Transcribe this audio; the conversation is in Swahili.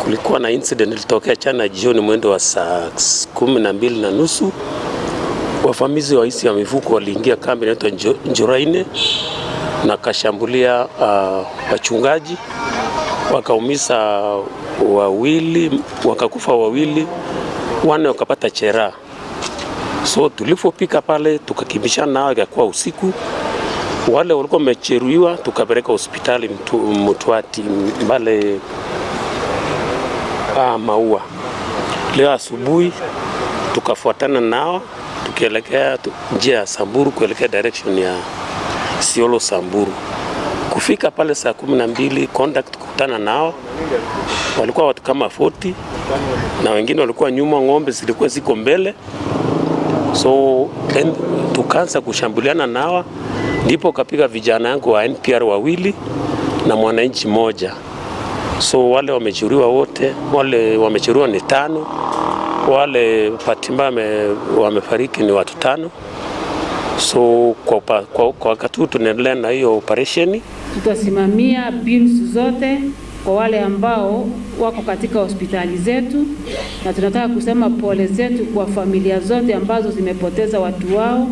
Kulikuwa na incident ilitokea jana jioni mwendo wa saa 12:30. Wavamizi wa isi ya mifuko waliingia kambi inaitwa Njuraine na kashambulia wachungaji, wakaumiza wawili, wakakufa wawili, wane wakapata jeraha. So tulipofika pale tukakimbishana nao, ikakuwa usiku. Wale walikuwa wamejeruhiwa tukapeleka hospitali Mtwati mbale Maua. Leo asubuhi tukafuatana nao tukielekea njia ya Samburu kuelekea direction ya Isiolo Samburu. Kufika pale saa 12 contact kukutana nao, walikuwa watu kama 40 na wengine walikuwa nyuma, ng'ombe zilikuwa ziko mbele. So then tukaanza kushambuliana nao, ndipo kapiga vijana yangu wa NPR wawili na mwananchi mmoja. So wale wamejeruhiwa wote, wale wamejeruhiwa ni 5, wale patimba wamefariki ni watu 5. So kwa wakati huu tunaendelea na hiyo operation. Tutasimamia bills zote kwa wale ambao wako katika hospitali zetu, na tunataka kusema pole zetu kwa familia zote ambazo zimepoteza watu wao.